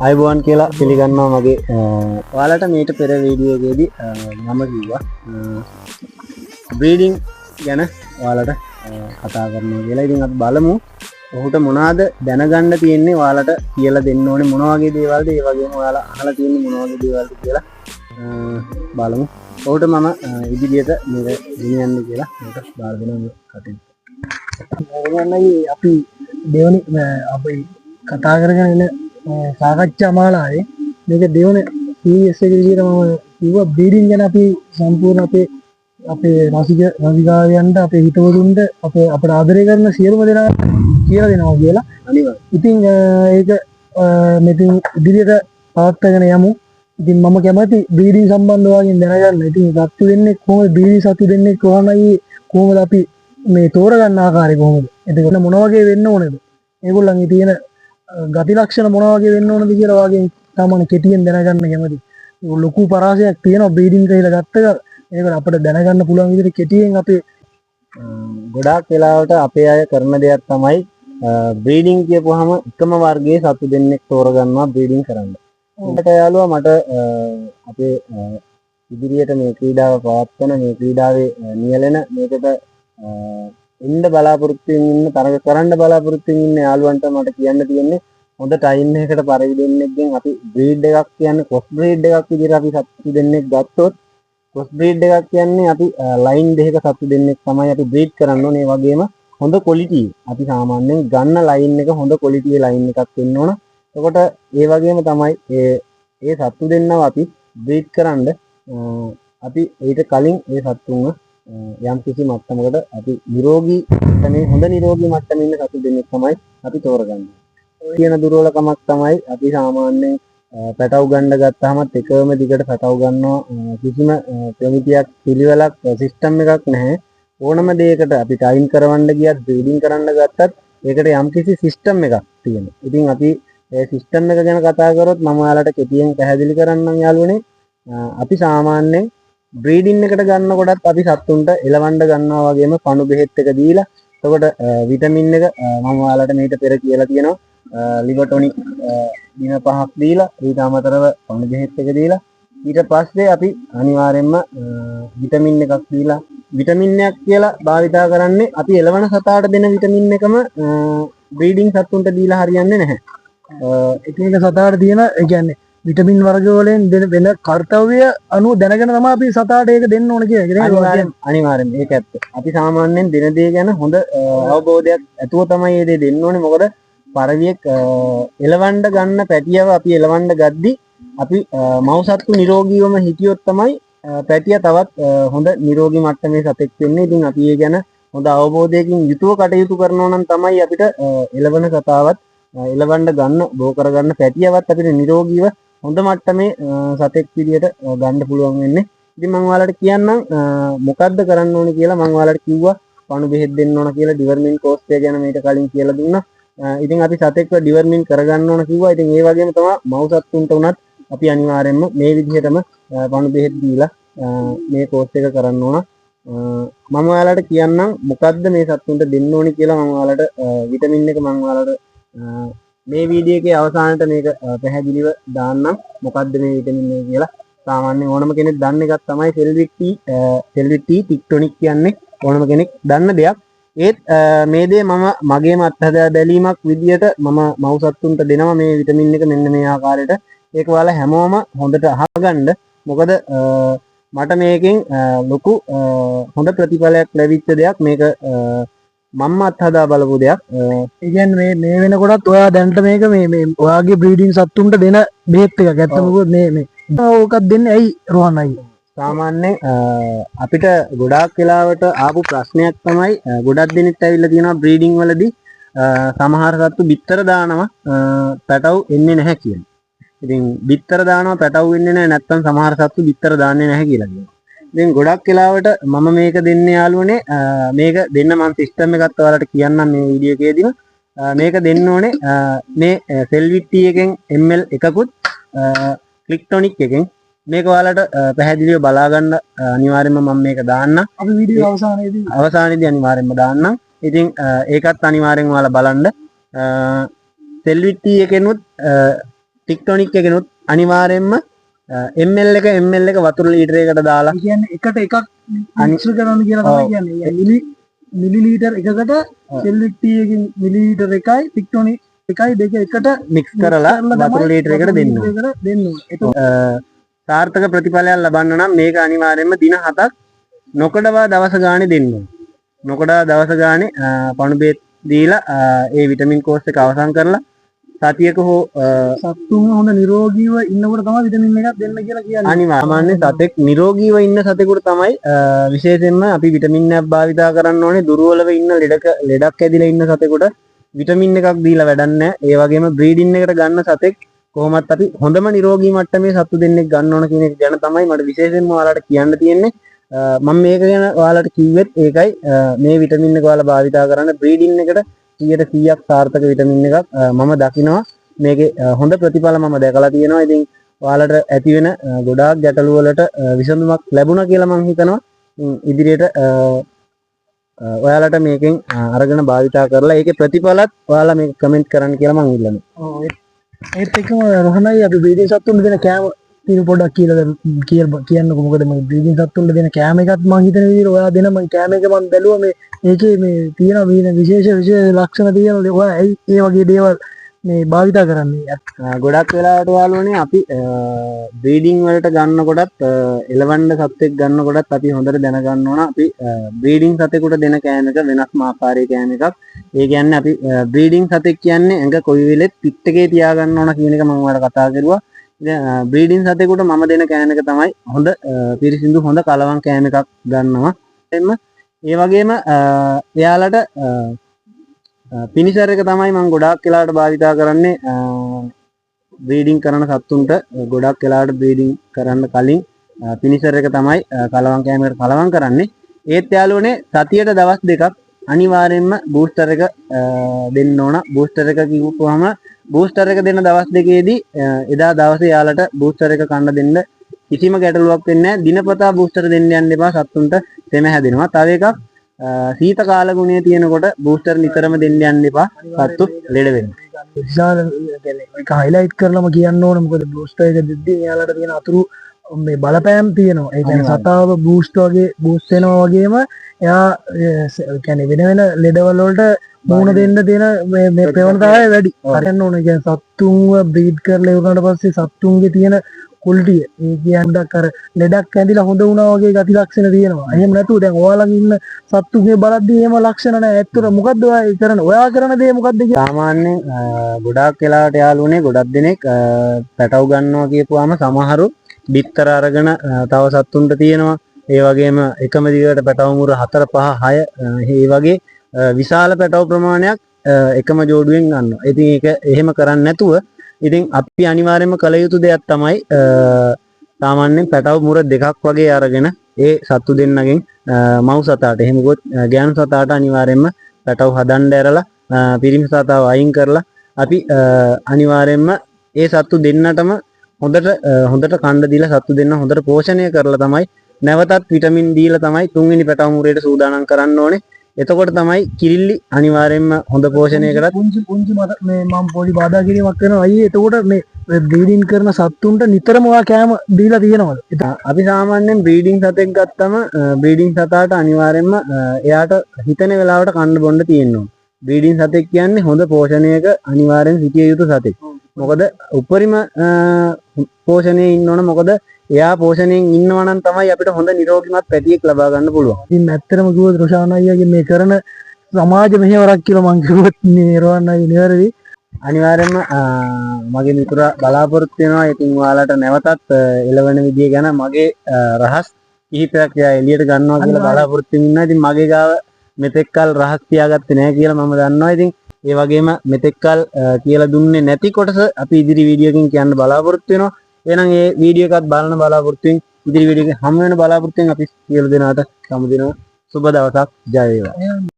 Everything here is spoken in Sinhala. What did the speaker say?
ආයුබෝවන් කියලා පිළිගන්නවා මගේ ඔයාලට මීට පෙර වීඩියෝ එකේදී මම කිව්වා බ්‍රීඩින් ගැන ඔයාලට කතා කරනවා කියලා. ඉතින් අපි බලමු ඔහුට මොනවාද දැනගන්න තියෙන්නේ, ඔයාලට කියලා දෙන්න ඕනේ මොන වගේ දේවල්ද, ඒ වගේම ඔයාලා අහලා තියෙන්නේ මොන වගේ දේවල්ද කියලා බලමු. ඔහුට මම ඉදිරියට මේක ගෙනියන්න කියලා මේක බාර දෙනවා මේ කටයුත්ත. රෝහන්, අපි දෙවනි අපි කතා කරගෙන එන සාකච්ඡා මාලාවේ මේක දෙවන සීරීස් එක විදිහට මම කිව්වා බ්‍රීඩින් ගැන අපි සම්පූර්ණ අපේ අපේ රසික රසිකායන්ට, අපේ හිතවතුන්ට, අපේ අපට ආදරය කරන සියලුම දෙනා කියලා දෙනවා කියලා. අනිවාර්යයෙන්. ඉතින් ඒක මෙතින් ඉදිරියට පවත්වාගෙන යමු. ඉතින් මම කැමති බ්‍රීඩින් සම්බන්ධ වගේ දැනගන්න. ඉතින් සත්තු දෙන්නේ කොහොමද, බ්‍රීඩින් සත්තු දෙන්නේ කොහොමයි, කොහොමද අපි මේ තෝරගන්න ආකාරය කොහොමද? එතකොට මොන වගේ වෙන්න ඕනේද? ඒගොල්ලන්ගේ තියෙන ගති ලක්ෂණ මොන වගේ වෙන්න ඕනද කියලා වගේ සාමාන්‍ය කෙටියෙන් දැනගන්න කැමති. ඒක ලොකු පරාසයක් තියෙනවා බ්‍රීඩින් කියලා ගත්ත එක. ඒකට අපිට දැනගන්න පුළුවන් විදිහට කෙටියෙන් අපේ ගොඩාක් වෙලාවට අපේ අය කරන දෙයක් තමයි බ්‍රීඩින් කියපුවාම එකම වර්ගයේ සත්තු දෙන්නෙක් තෝරගන්නවා බ්‍රීඩින් කරන්න. මට යාළුවා මට අපේ ඉදිරියට මේ ක්‍රීඩාව පවත්වන, මේ ක්‍රීඩාවේ නියැලෙන, මේකට එන්න බලාපොරොත්තු වෙමින් ඉන්න, තරඟ කරන්න බලාපොරොත්තු වෙමින් ඉන්න යාළුවන්ට මට කියන්න තියෙන්නේ හොඳ ටයිම් එකකට පරවි දෙන්නෙක්ගෙන් අපි බ්‍රීඩ් එකක් කියන්නේ ක්‍රොස් බ්‍රීඩ් එකක් විදිහට අපි සත්තු දෙන්නෙක් ගත්තොත්, ක්‍රොස් බ්‍රීඩ් එකක් කියන්නේ අපි ලයින් දෙකක සත්තු දෙන්නෙක් තමයි අපි බ්‍රීඩ් කරන්න ඕනේ. ඒ වගේම හොඳ ක්වොලිටි, අපි සාමාන්‍යයෙන් ගන්න ලයින් එක හොඳ ක්වොලිටි ලයින් එකක් වෙන්න ඕන. එතකොට ඒ වගේම තමයි ඒ ඒ සත්තු දෙන්නව අපි බ්‍රීඩ් කරන්න අපි ඊට කලින් ඒ සත්තුන්ව යම් කිසි මට්ටමකට අපි නිරෝගී මට්ටමේ, හොඳ නිරෝගී මට්ටමේ ඉන්න සත්තු දෙන්නෙක් තමයි අපි තෝරගන්නේ. ඔය කියන දුර්වලකමක් තමයි අපි සාමාන්‍යයෙන් පැටව් ගන්න ගත්තාමත් එකම දිගට පැටව් ගන්නවා. කිසිම ප්‍රමිතියක්, පිළිවෙලක්, සිස්ටම් එකක් නැහැ. ඕනම දෙයකට අපි ටයිම් කරවන්න ගියත්, බ්‍රීඩින් කරන්න ගත්තත් ඒකට යම්කිසි සිස්ටම් එකක් තියෙනවා. ඉතින් අපි ඒ සිස්ටම් එක ගැන කතා කරොත් මම ඔයාලට කෙටියෙන් පැහැදිලි කරන්නම් යාළුවනේ. අපි සාමාන්‍යයෙන් බ්‍රීඩින් එකට ගන්නකොටත් අපි සත්තුන්ට එලවන්න ගන්නවා වගේම පණු බෙහෙත් එක දීලා, එතකොට විටමින් එක මම ඔයාලට මීට පෙර කියලා තියෙනවා, ලිවර් ටොනික් දින 5ක් දීලා, ඊට අමතරව පණු බෙහෙත් එක දීලා, ඊට පස්සේ අපි අනිවාර්යයෙන්ම විටමින් එකක් දීලා, විටමින් එකක් කියලා භාවිතා කරන්නේ අපි එලවන සතාට දෙන විටමින් එකම බ්‍රීඩින් සත්තුන්ට දීලා හරියන්නේ නැහැ. එක එක සතාට තියෙන, ඒ කියන්නේ විටමින් වර්ග වලින් දෙන වෙන කර්තව්‍ය අනුව දැනගෙන තමයි අපි සතාට ඒක දෙන්න ඕන කියලා. ඒක නේද ඔයා අනිවාර්යෙන්, අනිවාර්යෙන් ඒක ඇත්ත. අපි සාමාන්‍යයෙන් දෙන දේ ගැන හොඳ අවබෝධයක් ඇතුව තමයි මේ දේ දෙන්න ඕනේ. මොකද පරවියෙක් එලවන්න ගන්න පැටියව අපි එලවන්න ගද්දි අපි මව් සත්තු නිරෝගීවම හිටියොත් තමයි පැටියා තවත් හොඳ නිරෝගී මට්ටමේ සතෙක් වෙන්නේ. ඉතින් අපි ඒ ගැන හොඳ අවබෝධයකින් යුතුව කටයුතු කරනවා නම් තමයි අපිට එලවන සතාවත්, එලවන්න ගන්න, බෝ කරගන්න පැටියවත් අපිට නිරෝගීව හොඳ මට්ටමේ සතෙක් විදියට ගන්න පුළුවන් වෙන්නේ. ඉතින් මම ඔයාලට කියන්නම් මොකද්ද කරන්න ඕනේ කියලා. මම ඔයාලට කිව්වා පණු බෙහෙත් දෙන්න ඕන කියලා, ඩිවර්මින් කෝස් එක ගැන මීට කලින් කියලා දුන්නා. ඉතින් අපි සතෙක්ව ඩිවර්මින් කරගන්න ඕන කිව්වා. ඉතින් ඒ වගේම තමයි මව් සත්තුන්ට උනත් අපි අනිවාර්යයෙන්ම මේ විදිහටම පණු බෙහෙත් දීලා මේ කෝස් එක කරන්න ඕන. මම ඔයාලට කියන්නම් මොකද්ද මේ සත්තුන්ට දෙන්න ඕනි කියලා. මම ඔයාලට විටමින් එක මම ඔයාලට මේ වීඩියෝ එකේ අවසානයේ මේක පැහැදිලිව දාන්නම් මොකද්ද මේ විටමින් එක කියලා. සාමාන්‍ය ඕනම කෙනෙක් දන්න එකක් තමයි සෙල්විට් ටී. සෙල්විට් ටී ටික්ටොනික් කියන්නේ ඕනම කෙනෙක් දන්න දෙයක්. ඒත් මේ දේ මම මගේම අත්හදා බැලීමක් විදියට මම මව් සත්තුන්ට දෙනවා මේ විටමින් එක මෙන්න මේ ආකාරයට. ඒක ඔයාලා හැමෝම හොඳට අහගන්න. මොකද මට මේකෙන් ලොකු හොඳ ප්‍රතිඵලයක් ලැබිච්ච දෙයක් මේක, මම්ම අත්හදා බලපු දෙයක්. ඒ කියන්නේ මේ මේ වෙනකොටත් ඔයා දැනට මේක මේ මේ ඔයාගේ බ්‍රීඩින් සත්තුන්ට දෙන බෙහෙත් එකක්. ඇත්තම කිව්වොත් මේ මේ ඕකක් දෙන්නේ ඇයි රෝහන් අයියා? සාමාන්‍යයෙන් අපිට ගොඩාක් වෙලාවට ආපු ප්‍රශ්නයක් තමයි ගොඩක් දෙනෙක් ඇවිල්ලා තියෙනවා බ්‍රීඩින් වලදී සමහර සත්තු බිත්තර දානවා පැටව් එන්නේ නැහැ කියන. ඉතින් බිත්තර දානවා පැටව් එන්නේ නැහැ, නැත්තම් සමහර සත්තු බිත්තර දාන්නේ නැහැ කියලා කියනවා. ඉතින් ගොඩක් වෙලාවට මම මේක දෙන්නේ යාළුවනේ, මේක දෙන්න මම සිස්ටම් එකත් ඔයාලට කියන්නම් මේ වීඩියෝ එකේදීම. මේක දෙන්න ඕනේ මේ සෙල්විට් ටී එකෙන් ml එකකුත් ක්ලික්ටොනික් එකෙන්. මේක ඔයාලට පැහැදිලිව බලා ගන්න අනිවාර්යයෙන්ම මම මේක දාන්නම්. අපි වීඩියෝ අවසානයේදී අවසානයේදී අනිවාර්යයෙන්ම දාන්නම්. ඉතින් ඒකත් අනිවාර්යෙන් ඔයාලා බලන්න. සෙල්විට් ටී එකෙනුත් ටික්ටොනික් එකෙනුත් අනිවාර්යයෙන්ම ml එක ml එක වතුර ලීටරයකට දාලා, ඒ කියන්නේ එකට එකක් මිශ්‍ර කරන්න කියලා තමයි කියන්නේ. ඒ මිලිලීටර් එකකට සෙල්විට් ටී එකකින් මිලිලීටර් එකයි ටික්ටොනික් එකයි දෙක එකට මික්ස් කරලා වතුර ලීටරයකට දෙන්න ඕනේ. ලීටරයකට දෙන්න ඕනේ. එතකොට සාර්ථක ප්‍රතිඵලයක් ලබන්න නම් මේක අනිවාර්යයෙන්ම දින 7ක් නොකඩවා දවස ගානේ දෙන්න ඕනේ. නොකඩවා දවස ගානේ පණු බේත් දීලා ඒ විටමින් කෝස් එක අවසන් කරලා සතියක හෝ සත්තුන් හොඳ නිරෝගීව ඉන්නකොට තමයි විටමින් එකක් දෙන්න කියලා කියන්නේ. අනිවාර්යයෙන්ම සතෙක් නිරෝගීව ඉන්න සතෙකුට තමයි විශේෂයෙන්ම අපි විටමින් එකක් භාවිතා කරන්න ඕනේ. දුර්වලව ඉන්න ලෙඩක් ඇදිලා ඉන්න සතෙකුට විටමින් එකක් දීලා වැඩක් නැහැ. ඒ වගේම බ්‍රීඩින් එකට ගන්න සතෙක් කොහොමත් අපි හොඳම නිරෝගී මට්ටමේ සත්තු දෙන්නෙක් ගන්න ඕන කියන එක ගැන තමයි මට විශේෂයෙන්ම ඔයාලට කියන්න තියෙන්නේ. මම මේක ගැන ඔයාලට කිව්වෙත් ඒකයි. මේ විටමින් එක ඔයාලා භාවිතා කරන්න බ්‍රීඩින් එකට 100%ක් සාර්ථක විටමින් එකක් මම දකිනවා. මේකේ හොඳ ප්‍රතිඵල මම දැකලා තියෙනවා. ඉතින් ඔයාලට ඇති වෙන ගොඩාක් ගැටලු වලට විසඳුමක් ලැබුණා කියලා මං හිතනවා. ඉතින් ඉදිරියට ඔයාලට මේකෙන් අරගෙන භාවිතා කරලා ඒකේ ප්‍රතිඵලත් ඔයාලා මේක කමෙන්ට් කරන්න කියලා මං ඉල්ලනවා. ඔව්, ඒත් එක්කම රෝහණයි අපි බ්‍රීඩින් සත්තුන්ට දෙන කෑම තියෙන පොඩ්ඩක් කියලා කියලා කියන්නකෝ. මොකද මේ බ්‍රීඩින් සත්තුන්ට දෙන කෑම එකත් මං හිතන විදිහට ඔයා දෙන මං කෑම එක මං බැලුවා මේ ඒකේ මේ තියෙන වින විශේෂ විශේෂ ලක්ෂණ තියෙනවා. ඔයා ඇයි ඒ වගේ දේවල් මේ භාවිතා කරන්නේ? ගොඩක් වෙලාවට යාළුවනේ අපි බ්‍රීඩින් වලට ගන්නකොටත් එලවන්න සත්වෙක් ගන්නකොටත් අපි හොඳට දැනගන්න ඕන අපි බ්‍රීඩින් සතෙකුට දෙන කෑම එක වෙනස්ම ආකාරයේ කෑම එකක්. ඒ කියන්නේ අපි බ්‍රීඩින් සතෙක් කියන්නේ ඇඟ කොයි වෙලෙත් පිට එකේ තියාගන්න ඕන කියන එක මම ඔයාලට කතා කරුවා. ඉතින් බ්‍රීඩින් සතෙකුට මම දෙන කෑම එක තමයි හොඳ පිරිසිදු හොඳ කලවම් කෑම එකක් ගන්නවා. එම්ම ඒ වගේම එයාලට පිනිසර් එක තමයි මම ගොඩාක් වෙලාවට භාවිතා කරන්නේ. බ්‍රීඩින් කරන සත්තුන්ට ගොඩක් වෙලාවට බ්‍රීඩින් කරන්න කලින් පිනිසර් එක තමයි කලවම් කෑමකට කලවම් කරන්නේ. ඒත් යාළුවනේ සතියට දවස් දෙකක් අනිවාර්යයෙන්ම බූස්ටර් එක දෙන්න ඕන. බූස්ටර් එක කිව්වහම බූස්ටර් එක දෙන දවස් දෙකේදී එදා දවසේ යාලට බූස්ටර් එක කන්න දෙන්න කිසිම ගැටලුවක් වෙන්නේ නැහැ. දිනපතා බූස්ටර් දෙන්න යන්න එපා, සත්තුන්ට තෙම හැදෙනවා. තව එකක් සීත කාලගුණය තියෙනකොට බූස්ටර් නිතරම දෙන්න යන්න එපා, සත්තු ලෙඩ වෙනවා. විශාල කියන්නේ ඒක හයිලයිට් කරලම කියන්න ඕන. මොකද බූස්ටර් එක දෙද්දී එයාලට තියෙන අතුරු මේ බලපෑම් තියෙනවා. ඒ කියන්නේ සතාව බූස්ට් වගේ බූස්ට් වෙනවා වගේම එයා ඒ කියන්නේ වෙන වෙන ලෙඩවල වලට මුහුණ දෙන්න තියෙන මේ ප්‍රවණතාවය වැඩි. හරියන්න ඕන. ඒ කියන්නේ සත්තුන්ව බ්‍රීඩ් කරලා ඉවරනට පස්සේ සත්තුන්ගේ තියෙන ක්වොලිටිය, ඒ කියන්නේ පොඩ්ඩක් අර ලෙඩක් ඇඳිලා හොඳ වුණා වගේ ගති ලක්ෂණ තියෙනවා. එහෙම නැතුව දැන් ඔයාලඟ ඉන්න සත්තුන්ගේ බලද්දී එහෙම ලක්ෂණ නැහැ. ඇත්තට මොකද්ද ඔයා ඒ කරන? ඔයා කරන දේ මොකද්ද කියලා? සාමාන්‍යයෙන් ගොඩාක් වෙලාවට යාළුවනේ ගොඩක් දෙනෙක් පැටව් ගන්නවා කියපුවාම සමහරු බිත්තර අරගෙන තව සත්තුන්ට තියෙනවා. ඒ වගේම එකම දිගට පැටව් මුර 4 5 6 ඒ වගේ විශාල පැටව් ප්‍රමාණයක් එකම ජෝඩුවෙන් ගන්නවා. ඉතින් ඒක එහෙම කරන්නේ නැතුව ඉතින් අපි අනිවාර්යයෙන්ම කළ යුතු දෙයක් තමයි සාමාන්‍යයෙන් පැටව් මුර දෙකක් වගේ අරගෙන ඒ සත්තු දෙන්නගෙන් මව් සතාට එහෙම ගොත් ගෑනු සතාට අනිවාර්යයෙන්ම පැටව් හදන්න ඇරලා පිරිමි සතාව අයින් කරලා අපි අනිවාර්යයෙන්ම ඒ සත්තු දෙන්නටම හොඳට කණ්ඩ දීලා සත්තු දෙන්න හොඳට පෝෂණය කරලා තමයි නැවතත් විටමින් දීලා තමයි තුන්වෙනි පැටව් මුරේට සූදානම් කරන්න ඕනේ. එතකොට තමයි කිරිල්ලි අනිවාර්යයෙන්ම හොඳ පෝෂණයකටත් පුංචි පුංචි මත මේ මම පොඩි බාධා කිරීමක් කරනවා අයියේ. එතකොට මේ බ්‍රීඩින් කරන සත්තුන්ට නිතරම ඔයා කෑම දීලා තියෙනවද? අපි සාමාන්‍යයෙන් බ්‍රීඩින් සතෙක් ගත්තම බ්‍රීඩින් සතාට අනිවාර්යයෙන්ම එයාට හිතෙන වෙලාවට කන්න බොන්න තියෙන්න ඕන. බ්‍රීඩින් සතෙක් කියන්නේ හොඳ පෝෂණයක අනිවාර්යෙන් සිටිය යුතු සතෙක්. මොකද උපරිම පෝෂණයේ ඉන්න ඕන. මොකද එයා පෝෂණයෙන් ඉන්නවා නම් තමයි අපිට හොඳ නිරෝගිමත් පැටියෙක් ලබා ගන්න පුළුවන්. ඉතින් ඇත්තටම කිව්වොත් රොෂාන් අයියාගේ මේ කරන සමාජ මෙහෙවරක් කියලා මං කිව්වොත් මේ රොහන් අයියා නිවැරදි. අනිවාර්යයෙන්ම මගේ මිතුරා බලාපොරොත්තු වෙනවා. ඉතින් ඔයාලට නැවතත් එළවන විදිය ගැන මගේ රහස් කිහිපයක් එයා එළියට ගන්නවා කියලා බලාපොරොත්තු වෙමින් ඉන්නවා. ඉතින් මගේ ගාව මෙතෙක් කල් රහස් තියාගත්තේ නෑ කියලා මම දන්නවා. ඉතින් ඒ වගේම මෙතෙක් කල් කියලා දුන්නේ නැති කොටස අපි ඉදිරි වීඩියෝ එකකින් කියන්න බලාපොරොත්තු වෙනවා. එහෙනම් ඒ වීඩියෝ එකත් බලන බලාපොරොත්තු වෙමින් ඉදිරි වීඩියෝ එකෙන් හමු වෙන බලාපොරොත්තු වෙමින් අපි සියලු දෙනාට සමු දෙනවා. සුබ දවසක්. ජය වේවා.